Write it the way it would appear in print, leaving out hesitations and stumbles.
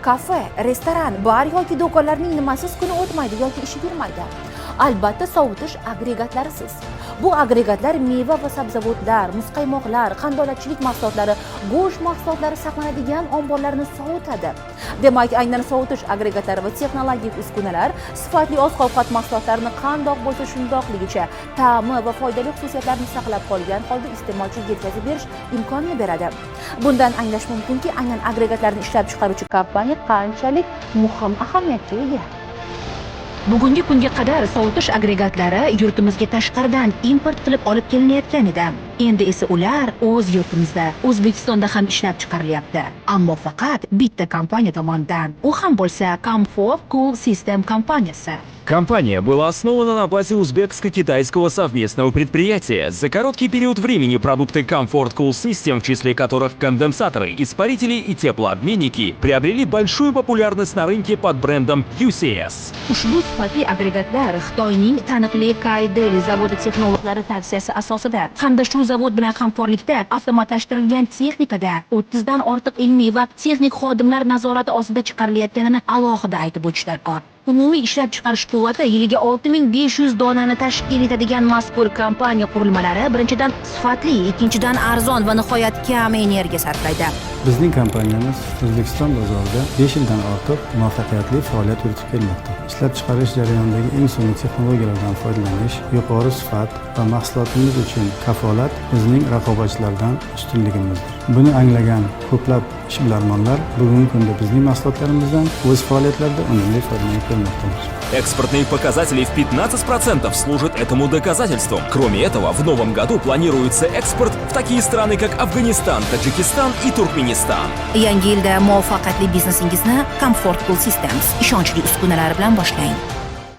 Kafe, restoran, bar yoki do'konlarning nimasiz kuni o'tmaydi yoki ishi yurmaydi? Albatta, sovutish agregatlarisiz. Bu agregatlar meva va sabzavotlar, muzqaymoqlar, qandolatchilik mahsulotlari, go'sht mahsulotlari saqlanadigan omborlarni sovutadi. Demak, aynan sovutish agregatlari va texnologik uskunalar sifatli oziq ovqat mahsulotlarini qandoq bo'lsa shundoqligicha, ta'mi va foydali xususiyatlarini saqlab qolgan holda iste'molchiga yetkazib berish imkonini beradi. Bundan anglash mumkinki, aynan agregatlarni ishlab chiqaruvchi kompaniya qanchalik muhim ahamiyatga ega. Bugungi kunga qadar sovutish agregatlari yurtimizga tashqaridan import qilib olib kelinayotgan edi. Endi esa ular o'z yurtimizda, O'zbekistonda ham ishlab chiqarilyapti. Ammo faqat bitta kompaniya tomonidan. U ham bo'lsa Comfort Cool System kompaniyasi. Компания была основана на базе узбекско-китайского совместного предприятия. За короткий период времени продукты Comfort Cool System, в числе которых конденсаторы, испарители и теплообменники, приобрели большую популярность на рынке под брендом UCS. Ushbu sifatli agregatlar Xitoyning taniqli Kaideli zavodi texnologlari tavsiyasi asosida hamda shu zavod bilan hamkorlikda avtomatlashtirilgan texnikada 30 dan ortiq ilmiy va texnik xodimlar nazorati ostida chiqarilayotganini alohida aytib o'tish darkor. Umumiy ishlab chiqarish quvvati yiliga 6500 donani tashkil etadigan mazkur kompaniya qurilmalari birinchidan sifatli, ikkinchidan arzon va nihoyat kam energiya sarflaydi. Bizning kompaniyamiz O'zbekiston bozorida 5 yildan ortiq muvaffaqiyatli faoliyat yuritib kelmoqda. Ishlab chiqarish jarayonidagi eng so'nggi texnologiyalardan foydalanish, yuqori sifat va mahsulotimiz uchun kafolat bizning raqobatchilardan ustunligimizdir. Buni anglagan ko'plab ishbilarmonlar bugungi kunda bizning mahsulotlarimizdan o'z faoliyatlarida unumli foydalanib kelmoqdalar. Экспортные показатели в 15% служат этому доказательством. Кроме этого, в новом году планируется экспорт в такие страны, как Афганистан, Таджикистан и Туркменистан. Yangi yilda muvaffaqiyatli biznesingizni Comfort Cool Systems ishonchli uskunalari bilan boshlang.